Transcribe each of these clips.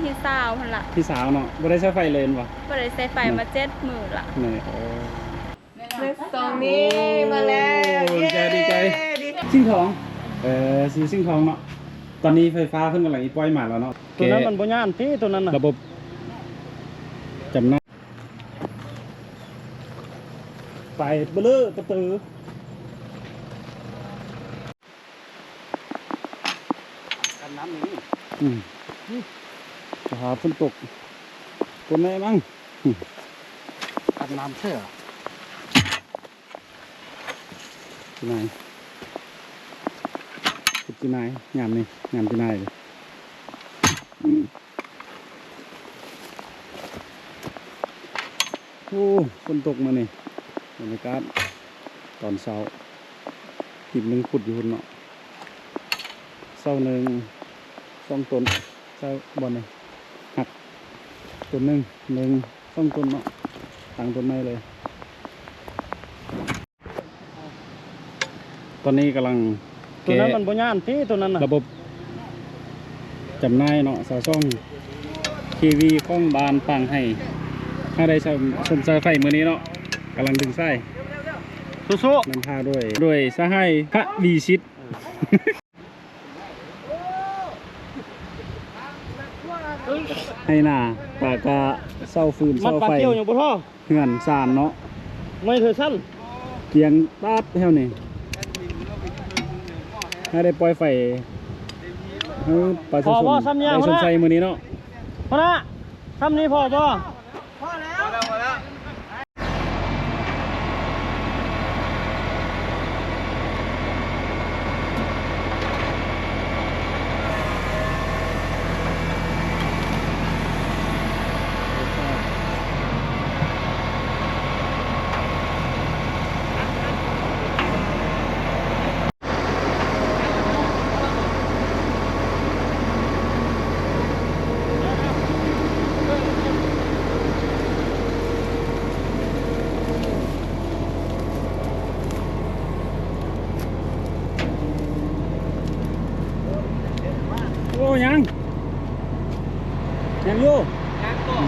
ທີ່ຊາວຫັ້ນລະ ທີ່ຊາວເນາະ ບໍ່ໄດ້ໃຊ້ໄຟເລີຍແມ່ນບໍ່? ບໍ່ໄດ້ໃຊ້ໄຟ ແມ່ນ ມາເຈັດມື້ລະ ນີ້ ໂອ້ ເລກສອງນີ້ ໂອ້ ມາແລ້ວ ດີໃຈ ເຢ້ ດີໃຈ ດີ ຊິງທອງ ເອີ ຊິງທອງເນາະ ຕອນນີ້ໄຟຟ້າເພິ່ນກຳລັງອີ່ປ່ອຍມາແລ້ວເນາະ ໂຕນັ້ນມັນບໍ່ຍານຕິ ໂຕນັ້ນນະ ລະບົບຈຳໜ່າຍ ໄຟເບີເລີປະຕູ ກັນນ້ຳນີ້ ອືມ ສະພາບຝົນຕົກ ຝົນແນ່ມັງ ອືມ ກັນນ້ຳເທື່ອ ປີນາຍ ເປັນປີນາຍ ຍາມນີ້ ຍາມປີນາຍເລີຍ ອືມ. ໂອ້ ຝົນຕົກມື້ນີ້ ບັນຍາກາດຕອນເຊົ້າ ຮີບໜຶ່ງຂຸດຢູ່ພຸ້ນເນາະ ເສົາໜຶ່ງ ສອງຕົ້ນ ເສົາບ່ອນນີ້ຫັກຕົ້ນໜຶ່ງ ໜຶ່ງ ສອງຕົ້ນເນາະ ຕັ້ງຕົ້ນໃໝ່ເລີຍ. ຕອນນີ້ກຳລັງ ໂຕນັ້ນມັນບໍ່ຍານຕິ ໂຕນັ້ນນະ ລະບົບຈຳໜ່າຍເນາະ ຊາວສອງ ເຄວີ ຂອງບ້ານປາງໄຮ່ ເຮົາໄດ້ຊົມ ຊົມສາຍໄຟມື້ນີ້ເນາະ ກຳລັງດຶງສາຍ ສູ້ໆ ນຳພາໂດຍ ໂດຍສະຫາຍ ພະວິຊິດ ເອີ ໄຮ່ນາ ປາກະເສົາຟືນ ມັດ ເສົາໄຟ ປາກຽວຍັງບໍ່ທໍ່ ເຮືອນຊານເນາະ ໄມ້ເທີຊັ້ນ ກຽງຕາດແຖວນີ້ ໃຫ້ໄດ້ປ່ອຍໄຟ ໃຫ້ປະຊາຊົນ ພໍບໍ່ ຊ່ຳນີ້ ໄດ້ຊົມໄຊມື້ນີ້ເນາະ ຫົວໜ້າ ຊ່ຳນີ້ພໍບໍ່? ພໍແລ້ວ ພໍແລ້ວ ພໍແລ້ວ. ໂອ້ ຍັງ ຍັງຢູ່ ຍັງບໍ່?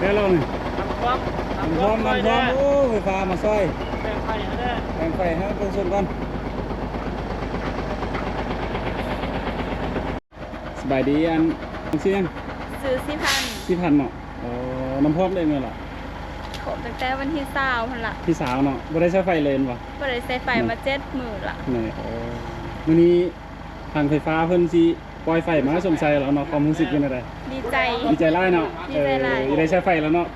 ແລ້ວນີ້ ນ້ຳຖ້ວມ ນ້ຳຖ້ວມ ນ້ຳຖ້ວມ ນ້ຳຖ້ວມ ໂອ້ ໄຟຟ້າມາຊ່ອຍ ແບ່ງໄຟໃຫ້ແດ່ ແບ່ງໄຟໃຫ້ປະຊາຊົນກ່ອນ. ສະບາຍດີ ອັນ ຊື່ຫຍັງ? ຊື່ສີພັນ ສີພັນເນາະ ເອີ ນ້ຳຖ້ວມໄດ້ມື້ລະ ຖ້ວມຕັ້ງແຕ່ວັນທີຊາວພຸ້ນລະ ທີຊາວເນາະ ບໍ່ໄດ້ໃຊ້ໄຟເລີຍແມ່ນບໍ່? ບໍ່ໄດ້ໃຊ້ໄຟ ອືມ ມາເຈັດມື້ລະ ນີ້ ເອີ ມື້ນີ້ທາງໄຟຟ້າເພິ່ນຊິປ່ອຍໄຟມາຊົມໄຊແລ້ວເນາະ ຄວາມຮູ້ສຶກເປັນຈັ່ງໃດ? ດີໃຈ ດີໃຈຫຼາຍເນາະ ດີໃຈຫຼາຍ ເອີ ໄດ້ໃຊ້ໄຟແລ້ວເນາະ.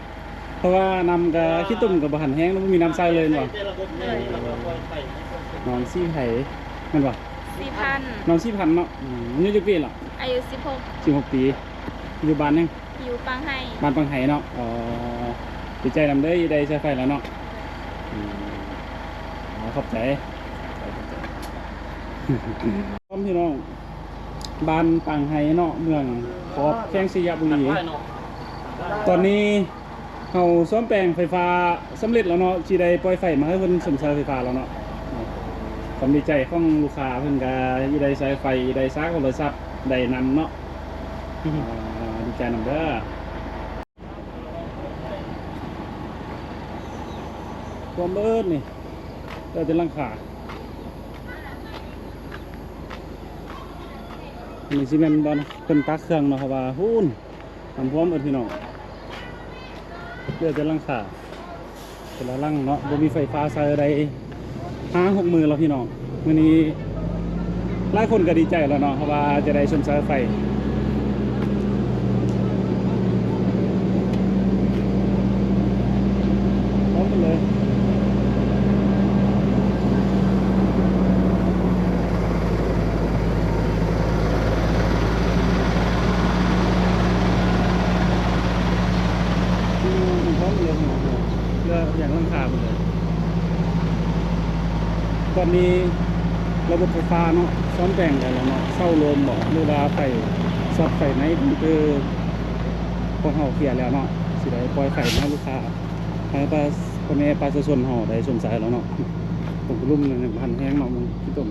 ເພາະວ່ານ້ຳກະຂີ້ຕົມກະບໍ່ທັນແຫ້ງ ບໍ່ມີນ້ຳໃຊ້ເລີຍແມ່ນບໍ່? ໂດຍ ນ້ອງສີໄພແມ່ນບໍ່? ສີພັນ ນ້ອງສີພັນເນາະ ອືມ ອາຍຸຈັກປີລະ? ອາຍຸສິບຫົກ ສິບຫົກປີ ຢູ່ບ້ານຫຍັງ? ຢູ່ປາງໄຮ່ ບ້ານປາງໄຮ່ເນາະ ອໍ ດີໃຈນຳເດີ ໄດ້ໃຊ້ໄຟແລ້ວເນາະ ອືມ ອໍ ຂອບໃຈ ຂອບໃຈ ຂອບໃຈ ພີ່ນ້ອງ ບ້ານປາງໄຮ່ເນາະ ເມືອງຂອບ ແຂວງໄຊຍະບູລີ ຕອນນີ້ ເຮົາສ້ອມແປງໄຟຟ້າສຳເລັດແລ້ວເນາະ ຊິໄດ້ປ່ອຍໄຟມາໃຫ້ເພິ່ນຊົມໃຊ້ໄຟຟ້າແລ້ວເນາະ. ຄວາມດີໃຈຂອງລູກຄ້າເພິ່ນກະຊິໄດ້ສາຍໄຟ ໄດ້ຊາກໂທລະສັບ ໄດ້ນ້ຳເນາະ ອືມ ອ່າ ດີໃຈນຳເດີ. ຖ້ວມເບີດນີ້ ເຫຼືອແຕ່ຫຼັງຄາ ອັນນີ້ຊິແມ່ນບ່ອນເພິ່ນຕັກເຄື່ອງເນາະ ເພາະວ່າພຸ້ນ ນ້ຳຖ້ວມເບິດພີ່ນ້ອງ ເຫຼືອແຕ່ຫຼັງຄາ ແຕ່ລະຫຼັງເນາະ ບໍ່ມີໄຟຟ້າໃຊ້ໄດ້ຫ້າຫົກມື້ແລ້ວພີ່ນ້ອງ. ມື້ນີ້ຫຼາຍຄົນກໍດີໃຈແລ້ວເນາະ ເພາະວ່າຈະໄດ້ຊົມໃຊ້ໄຟ ພ້ອມກັນເລີຍ. ອືມ ພ້ອມເລີຍ ເຫຼືອຫຍັງຫຼັງຄາໝົດເລີຍ. ຕອນນີ້ ລະບົບໄຟຟ້າເນາະ ສ້ອມແປງໄດ້ແລ້ວເນາະ ເຊົາໂລມບໍ ຫຼືວ່າໄຟຊັອດໄຟໃນບັງເກີ ພວກເຮົາເຄລຍແລ້ວເນາະ ຊິໄດ້ປ່ອຍໄຟໃຫ້ລູກຄ້າ ໃຫ້ປະ ພໍ່ແມ່ປະຊາຊົນເຮົາໄດ້ຊົມໃຊ້ແລ້ວເນາະ. ຕົງກະລຸ່ມນັ້ນພັນແຮງເນາະ ມັນຂີ້ຕົມ.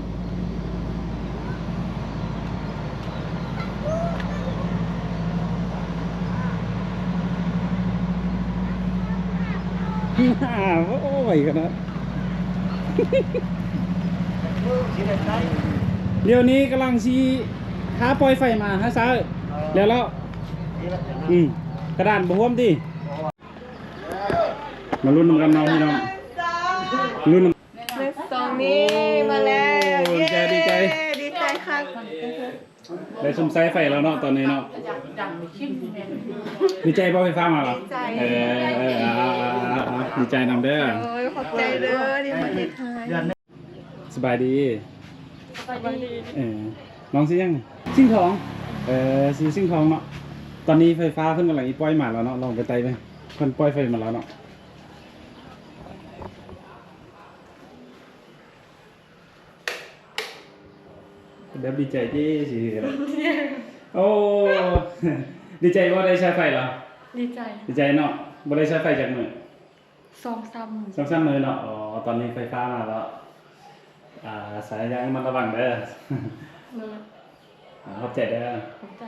ໂອ້ ໄວຂະໜາດ. ດຽວນີ້ກຳລັງຊິຫາປ່ອຍໄຟມາໃຫ້ໃຊ້ ແລ້ວເນາະ. ອືມ ກະດານບໍ່ຮ່ວມຕິ. ມາລຸ້ນນຳກັນເນາະພີ່ນ້ອງ ລຸ້ນນຳ ເລກສອງນີ້ມາແລ້ວ. ໂອ້ ດີໃຈ ເຢ້ ດີໃຈ ດີໃຈຄັກ. ໄດ້ຊົມໃຊ້ໄຟແລ້ວເນາະ ຕອນນີ້ເນາະ. ດີໃຈບໍ່ ໄຟຟ້າມາແລ້ວ? ດີໃຈ. ເອີ ເອີ ເອີ ດີໃຈນຳເດີ. ໂອ້ຍ ຂອບໃຈເດີ ທີ່ມາເຮັດໃຫ້. ສະບາຍດີ. ສະບາຍດີ. ເອີ ນ້ອງຊື່ຫຍັງ? ສິງທອງ. ເອີ ຊື່ສິງທອງເນາະ. ຕອນນີ້ໄຟຟ້າເພິ່ນກຳລັງອີ່ປ່ອຍມາແລ້ວເນາະ ລອງໄປໄຕ່ເບິ່ງ ເພິ່ນປ່ອຍໄຟມາແລ້ວເນາະ. ແບບດີໃຈເຈ້ຊິ. ໂອ້ ດີໃຈບໍ່ ໄດ້ໃຊ້ໄຟແລ້ວ? ດີໃຈ. ດີໃຈເນາະ ບໍ່ໄດ້ໃຊ້ໄຟຈັກມື້? ສອງສາມມື້. ສອງສາມມື້ເນາະ. ອໍ ຕອນນີ້ໄຟຟ້າມາແລ້ວ. ອາ ສາຍຍາງລະມັດລະວັງເດີ. ໂດຍ. ອາ ຂອບໃຈເດີ. ຂອບໃຈ.